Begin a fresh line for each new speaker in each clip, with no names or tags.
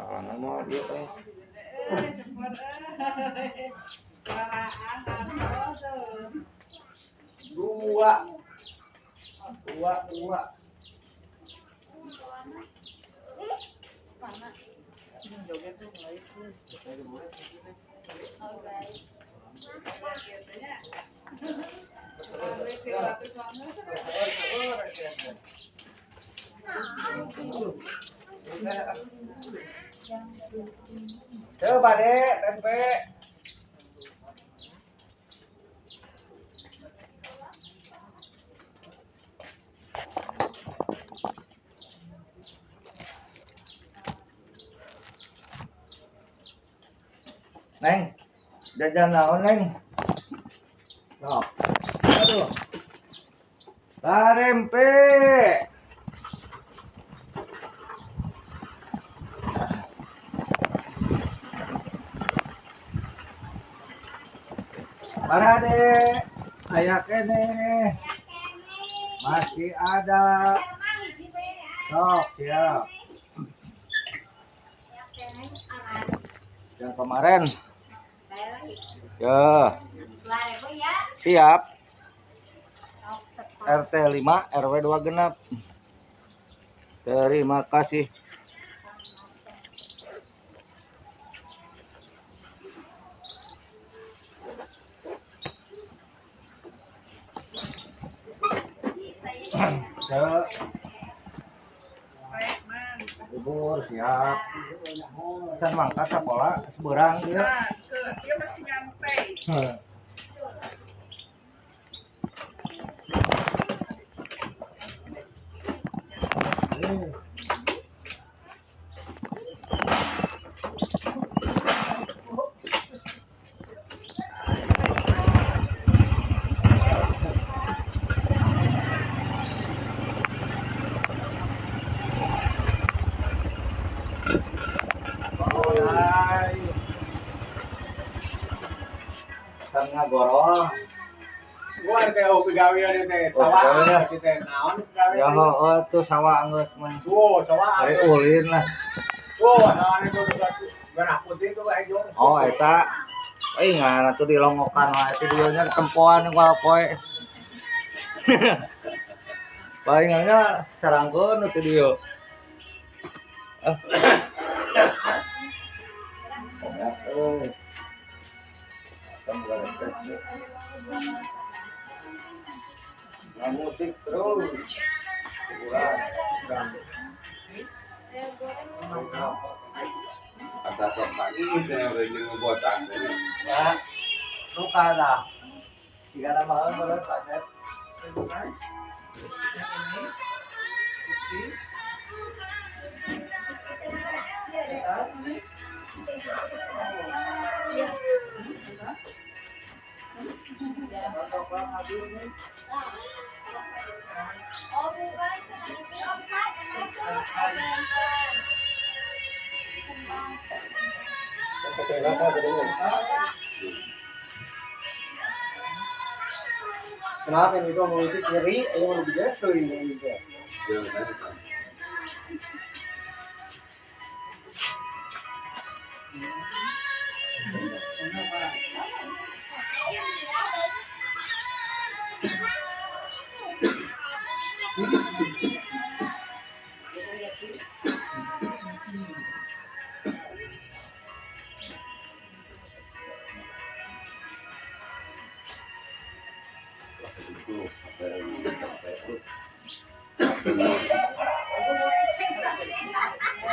Kalangan mah dia eh. Dua. Dua, dua. Coba deh, tempe. Neng, jajan naon, Neng? Sok. Aduh. Tarempe. Parade, aya keneh. Masih ada. Sok, siap. Yang kemarin. Ya. Siap. RT 5 RW 2 genap. Terima kasih. Ya. Bubur siap. Can mangkat sekolah seberang dia.
Dia masih nyantai.
Kan ngagorol.
Gua teh oh gawean teh sawah teh naon gawe.
Ya heueuh tuh sawah geus mah.
Oh, sawah.
Ari ulin lah.
Oh, naon itu merah putih itu aja.
Oh, eta. Euy ngana tuh dilongokan wae teh dieu nya tempoan ku poe. Palingannya sarangkeun teh dieu. Ah. Euy. Nah, musik terus. Hiburan.
Asa sok pagi cenah udah jeung ngebotan.
Ya. Suka dah. Jika nama boleh paket.
Oh, bukan, itu empat,
Kenapa ini kok mau kiri, ayo mau lebih jauh ini.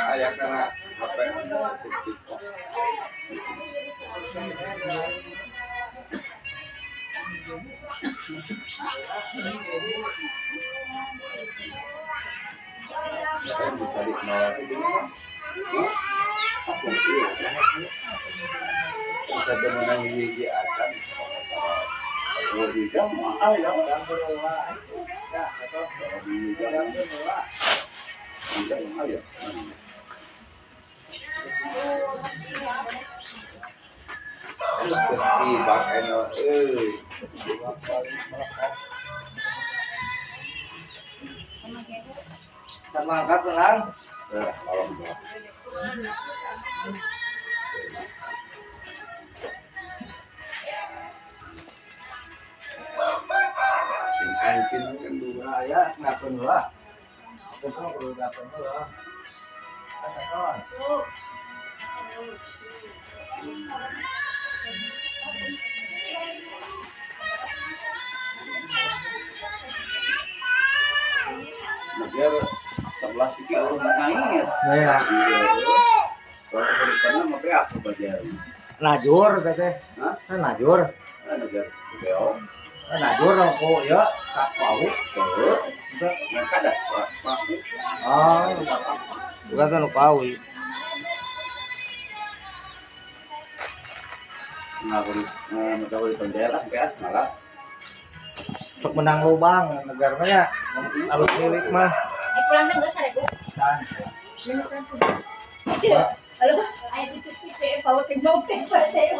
Aya kana HP musik TikTok. Bisa dikenal itu bisa menang hiji acan. Oh, di jam ya. Di jam ya.
Sama angkat tenang.
Alhamdulillah. Sing ancin kan dua.
Aya ngakeun heula. Terus mah kudu ngakeun heula. Kan kawan.
Nah, biar 11 iki urang nangis.
Ya.
Kalau berikannya mau beak bagian.
Najur teh.
Hah?
Kan najur.
Ada biar beok.
Kan najur rokok ya, tak bau.
Tuh,
Teu.
nggak ada Pak. Pak.
Oh, bukan kan nu paui.
Nggak boleh, nggak boleh penjara, ya, malah.
Sok menang lubang negara mah ya. Alus milik mah.
Ay, pulang na geus 1000.
Can.
Aduh, ay si Susi teh paut mau teh teh.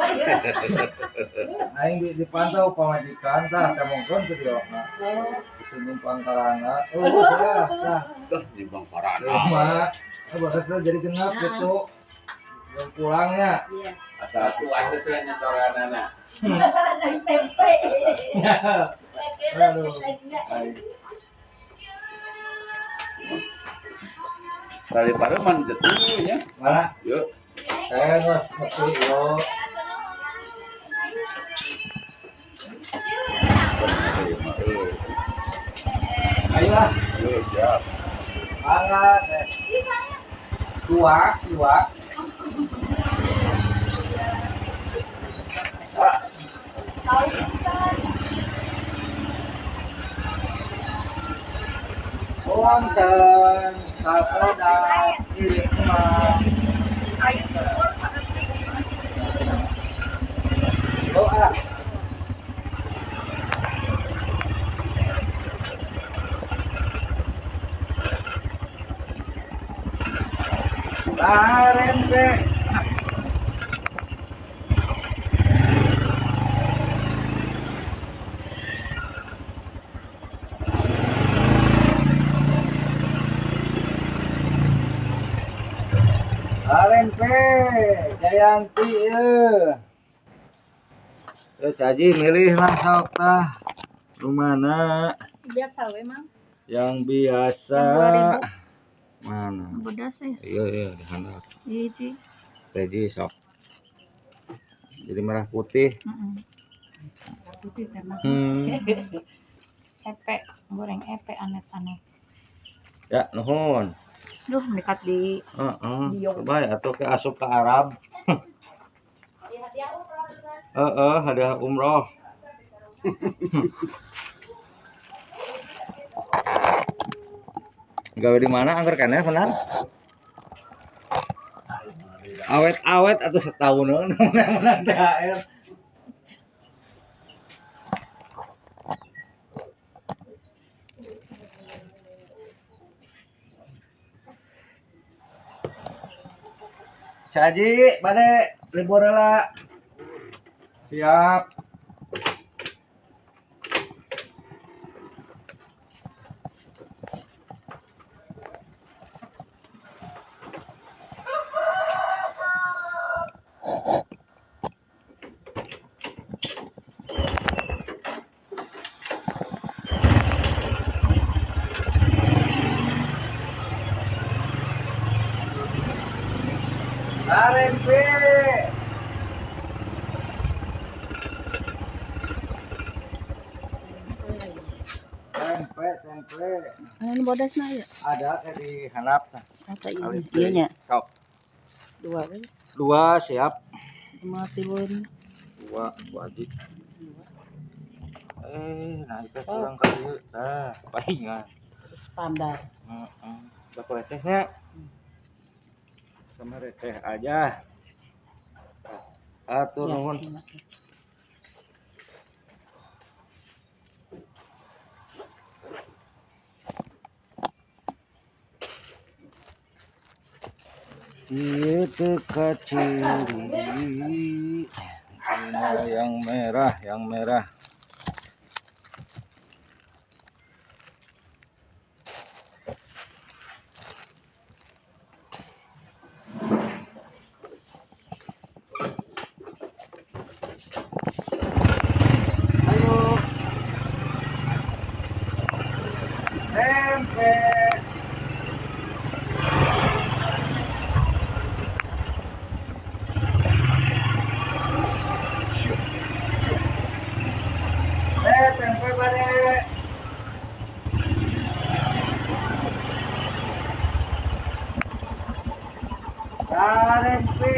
Aing dipantau pamajikan tah temongkeun ke dieu mah. Bisa numpang karana. Oh, dah, dah.
Dah, nimbang parana.
Rumah. Eh, bagas jadi genap gitu. Belum pulangnya.
Iya.
Asal aku aja sih yang nyetor anak.
Dari tempe.
Aduh.
Daripada man jatuh ya.
Mana?
Yuk.
Eh, geus sepi yo. Ayo lah.
Yuk, siap.
Mangga teh. Dua, dua. Wonten sakoda ieu mah. Doa. Barempe. Barempe, Jayanti ye. Ya Caji milih lah sok tah. Lu mana?
Biasa we, Mang.
Yang biasa.
Yang
Mana?
Bodas ya.
Iya iya di handap.
Hiji.
Reji sok. Jadi merah putih.
Heeh. Putih teh mah.
Hmm.
Epe, goreng epe aneh-aneh.
Ya, nuhun.
Duh, mendekat di
Heeh. Coba ya atuh ke asup ke Arab. Heeh, hadiah umroh. Gawe di mana angker keneh benar? Awet-awet atau setahun menang THR. Caji, bade libur heula. Siap. Arempe. Tempe, tempe.
Anu bodasna ya.
Ada kayak di handap.
Kata ieu ieu nya.
Sok.
Dua we.
Dua siap.
Lima timun.
Dua wajib. Eh, nah itu kurang kali. Nah, palingan.
Standar.
Heeh. Baku recehnya. Sama receh aja. Atur
Ya,
nuhun.
terima.
Ieu teu kaciri. Ini yang merah, yang merah. Tempe. Tempe bade. Tempe.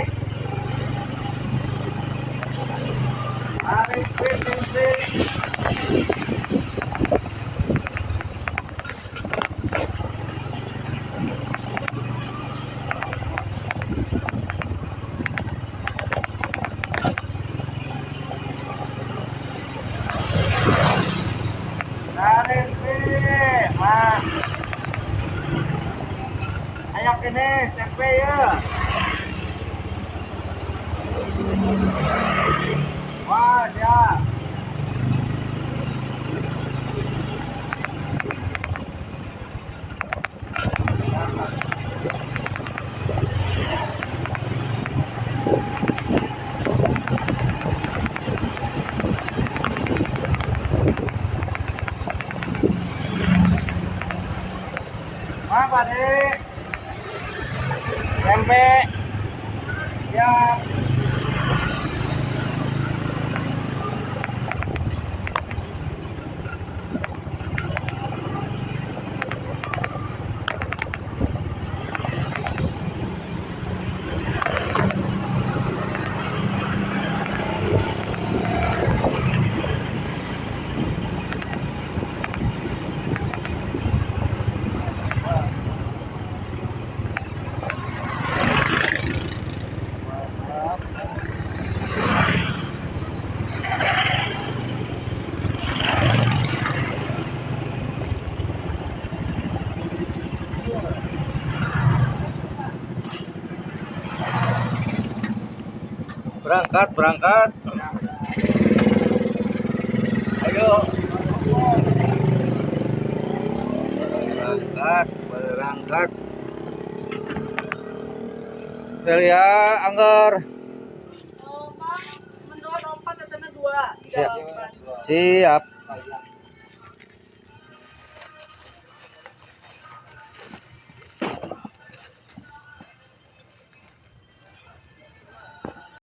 Tempe, tempe. Tempe, ah. Ayak ini tempe ya. Wah, ya. Wah, Pak De. Tempe. Ya. Berangkat, berangkat. Ayo. Berangkat, berangkat. Celia, Angger.
Mendoan 4, tetenya 2, 3
Siap. Siap.